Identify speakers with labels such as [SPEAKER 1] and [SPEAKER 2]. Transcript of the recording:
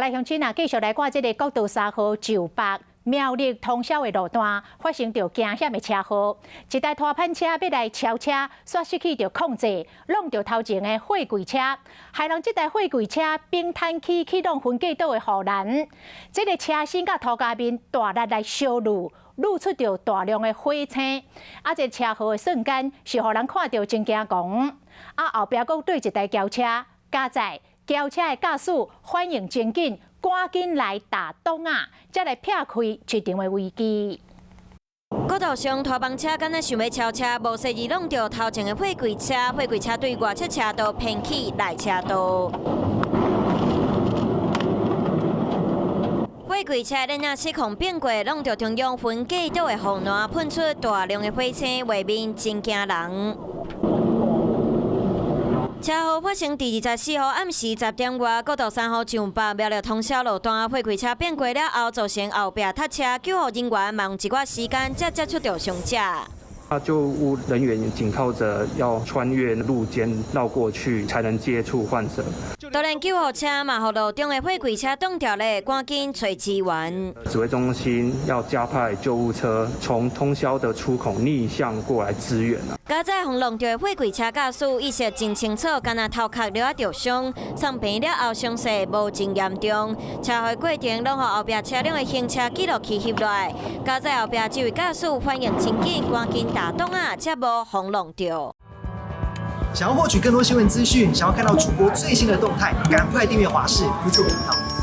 [SPEAKER 1] 來鄉親啊，繼續來看這个國道三號上北苗栗通霄的路段，發生著驚險的車禍。一台拖板車欲來超車，煞失去著控制，挵著頭前的貨櫃車，害人這台貨櫃車反彈起去挵分隔島的護欄。這个車身佮塗膠面大力來燒燙，露出著大量的火星。啊，這个車禍的瞬間是予人看著真驚狂。啊，後壁閣對一台轎車加載，轎車的駕駛反應真緊，趕緊來打擋仔，才來避開這場的危機。
[SPEAKER 2] 國道上拖板車敢若想欲超車，無細意挵著頭前的貨櫃車，貨櫃車對外側車道偏去內車道。貨櫃車輪仔失控變過，挵著中央分隔島的護欄，噴出大量的火星，畫面真驚人。車禍發生佇24號暗時10點外，國道三號上北苗栗通霄路段，貨櫃車變過了後，造成後壁塞車，救護人員嘛用一寡時間才接觸著傷者。
[SPEAKER 3] 那救護人員緊靠着要穿越路肩繞過去，才能接觸患者。
[SPEAKER 2] 當然救護車嘛，予路中的貨櫃車擋著咧，趕緊揣支援。
[SPEAKER 3] 指揮中心要加派救護車，從通霄的出口逆向過來支援啊。
[SPEAKER 2] 佳哉予挵著的貨櫃車駕駛意識真清楚，敢若頭殼著仔著傷，送病了後傷勢無真嚴重。車禍過程攏予後壁車輛的行車記錄器翕落來。佳哉後壁這位駕駛反應真緊，趕緊打擋仔，才無予挵著。
[SPEAKER 4] 想要獲取更多新聞資訊，想要看到主播最新的動態，趕快訂閱華視 YouTube 頻道。